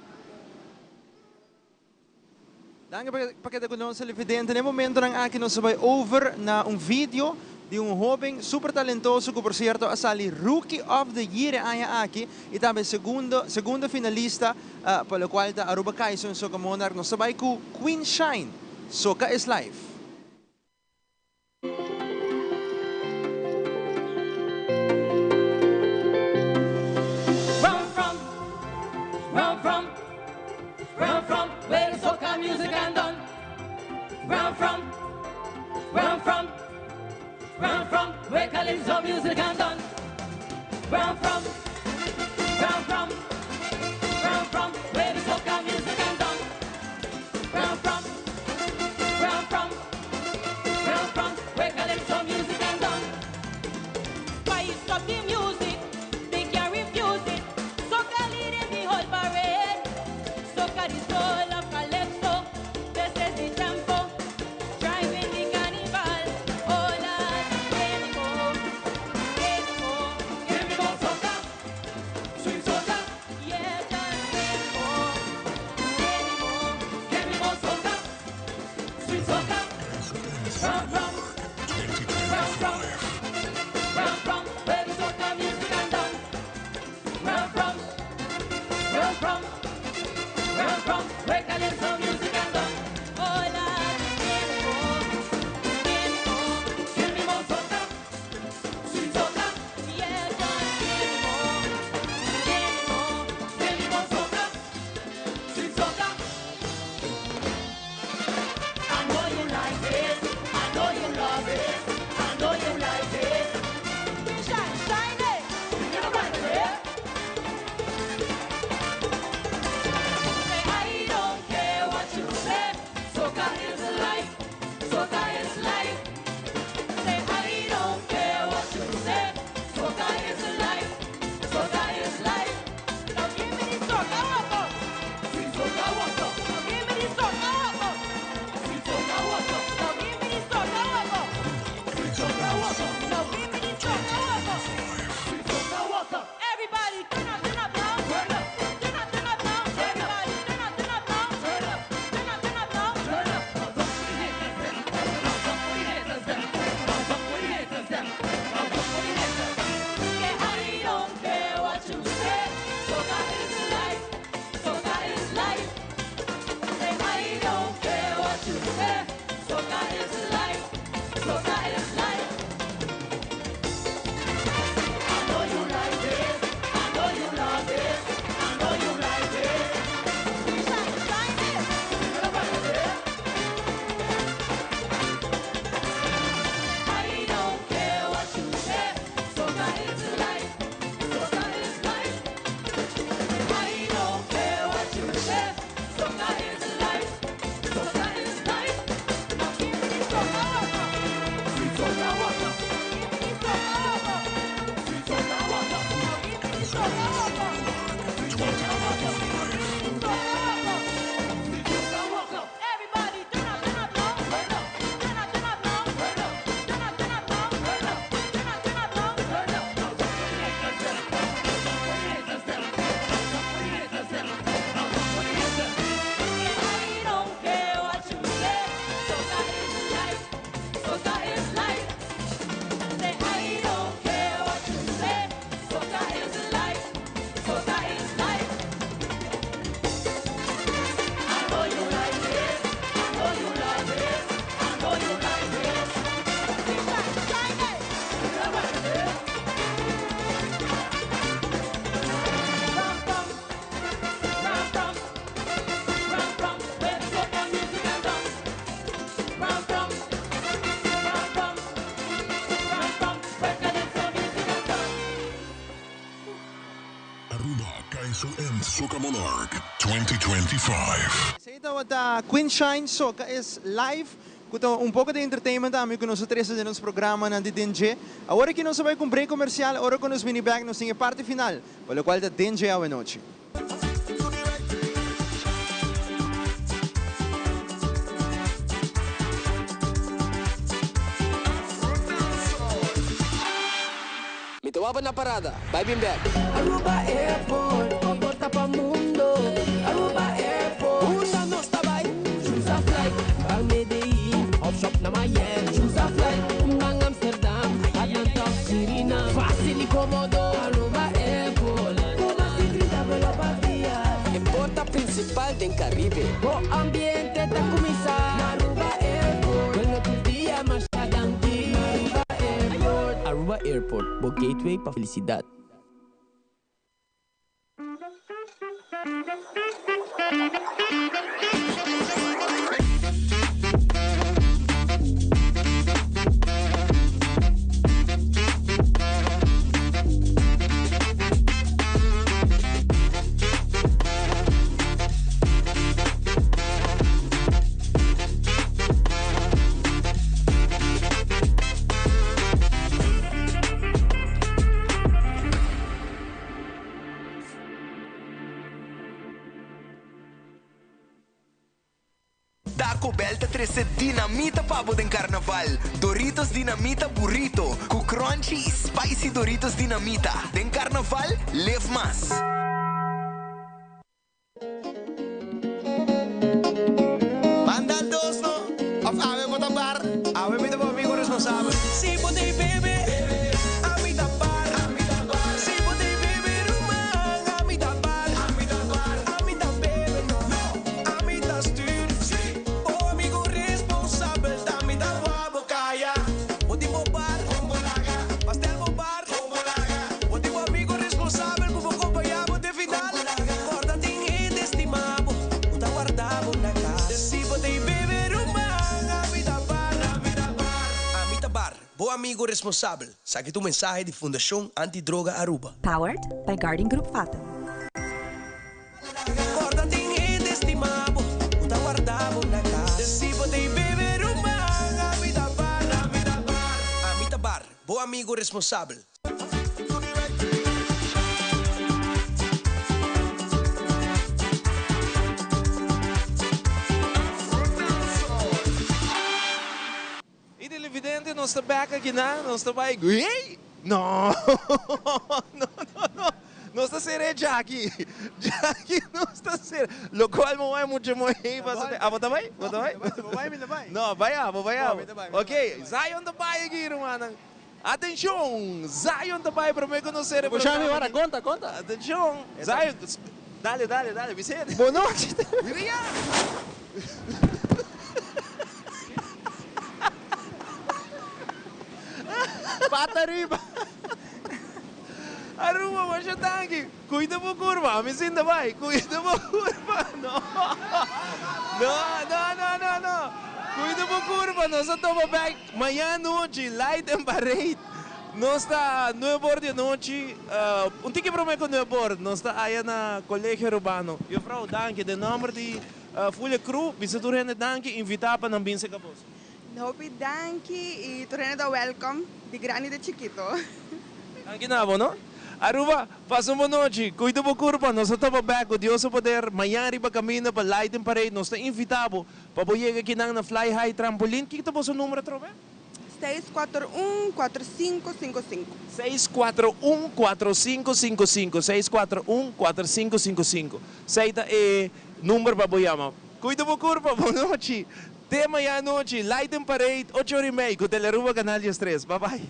Danki pa keda ku nos televidente. Na e momentonan aki nos ta bai over na un video di un hoben super talentoso ku por sierto a sali Rookie of the Year e aña aki i tambe segundo segundo finalista pa lokual ta Aruba Kaiso Soca Monarch. Nos ta bai ku Queen Shine, Soca is Life. Soca Monarch 2025. Aruba Kaiso and Soca Monarch 2025. Esey tabata Queen Shine Soca is live cu ta un poco di entertainment tambe cu nos a trece den nos programanan di Den Dje. Awor aki nos a bay cu un break comercial, ora cu nos bini bek nos tin e parti final pa locual ta Den Dje awenochi. Mi ta wapa na parada, bai bin bek. Aruba Airport, bo porta pa mundo. Aruba Airport, unda nos ta bai? Choose a flight, ban Medellin, of shop na Miami. Choose a flight, ban Amsterdam, Atlanta of Suriname. Facil y comodo, Aruba Airport. Cu mas di 30 vuelo pa dia. E porta principal den Caribe. Bo ambiente ta cuminsa na Aruba Airport. Bueno tur dia, masha danki. Na Aruba Airport. Aruba Airport, bo gateway pa felicidad. Taco Bell ta trece dinamita pa bo den Carnaval. Doritos Dinamita Burrito cu crunchy y spicy Doritos Dinamita. Den Carnaval, live mas! Banda dos no, of awe bo ta bar? Awe mi ta bo amigo responsabel. Si bo t'ey bebe, ami ta bar. Si bo t'ey bebe ruman, ami ta bar. Ami ta bebe no, ami ta stuur. Bo amigo responsabel, ta mi ta wou bo caya. Bo tin bo bar, pastel bo bar. Bo tin bo amigo responsabel cu bo compaña bo te final. Corda tin hende estima bo, cu ta warda bo na cas. Si bo t'ey bebe ruman, ami ta bar. Ami ta bar, bo amigo responsabel. Saki ta un mensahe di Fundacion Anti Droga Aruba. Powered by Guardian Group Fatum. Corda tin hende estima bo, cu ta warda bo na cas. Si bo t'ey bebe ruman, ami ta bar. Ami ta bar, bo amigo responsabel. Y televidente nos ta bek aki na, nos ta bay hey! No! No no no! Nos ta cera e Jackie! Jackie nos ta cera! Locual mo bay mucha moe hey pasa te. Abo ta bay? Bo ta bay? Bo bay mi ta bay. No, bay abo, bay abo. Mi ta bay, mi ta bay. Ok, Zion ta bay aki rumannan. Atencion! Zion ta bay prome cu nos cera e Bo shami programa ora, aki. conta, conta. Atencion! Zion, dale, dale, dale, Vicente. Bo nochi. Mira ya! Pata ariba. Aruba masha danki. Cuida bo curva. Ami sin ta bay. Cuida bo curva. No. No, no, no, no, no. Cuida bo curva. Nos a topa bek mañana nochi. Light and Parade. Nos ta nuebe or di anochi. Un tiki prome cu nuebe or. Nos ta aya na Colegio Arubano. Juffrouw, danki. Den nomber di Fulia Crew, bisa tur hende danki. Invita pa nan bin seca boso. Hopi danki y tur hende ta welcome, di grandi te chikito. Danki na bo no. Aruba, pasa un bon nochi, cuida bo curpa, nos ta topa bek cu Dios su poder mañan riba caminda pa Lighting Parade, nos ta invita bo pa bo yega akinan na Fly High Trampolin. Kiko ta boso numero atrobe? 641 4555. 641 4555, 641 4555. Esei ta e number pa bo yama. Cuida bo curpa, bon nochi. Te mañan anochi, Lighting Parade, ocho ora y mei, cu Telearuba Canal 13. Bye bye.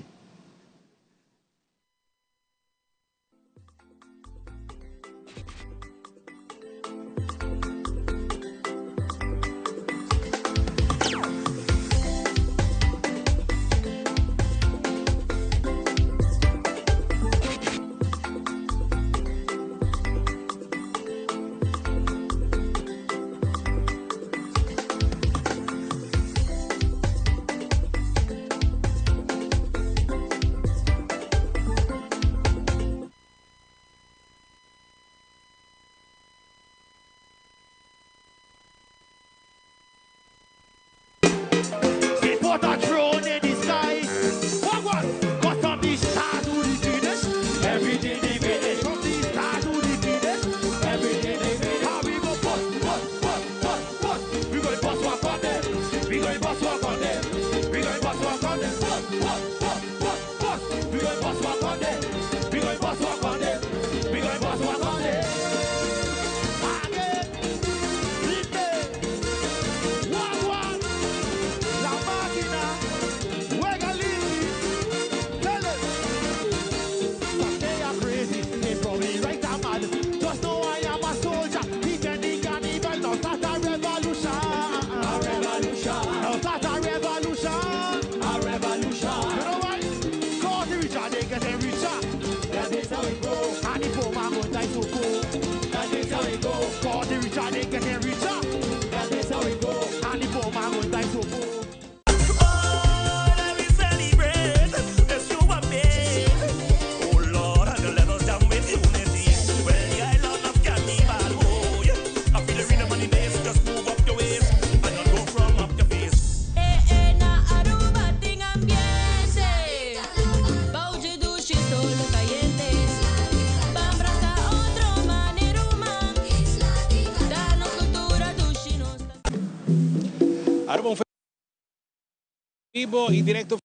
They put a drone in the sky. What what? Cause from the start to the finish, everything they finish. From the start to the finish, everything they finish. How we go bust, bust, bust, bust, bust. We gonna bust walk on them. We gonna bust walk on them. We gonna bust walk on them. Bust, bust, bust, bust, bust. We gonna bust walk on them. We gonna bust walk on them. We gonna bust walk on them. Again, replay. One, one. La máquina juega limpio. Tell it. Cause they are crazy, they probably right or mad. Just know I am a soldier. Defending Cannibal, now start a revolution. A revolution. Now start a revolution. A revolution. You know why? Cause the richer they getting richer. That is how it go. And the poor man gon' die so cool. That is how it go. Cause the richer they getting richer. That is how it go. And the poor man gon' die so cool. Na Aruba tin ambiente. Bouwje douche solo caliente. Ban brasa otro manera man. Danos cultura douche nos. Aruba un vivo y directo.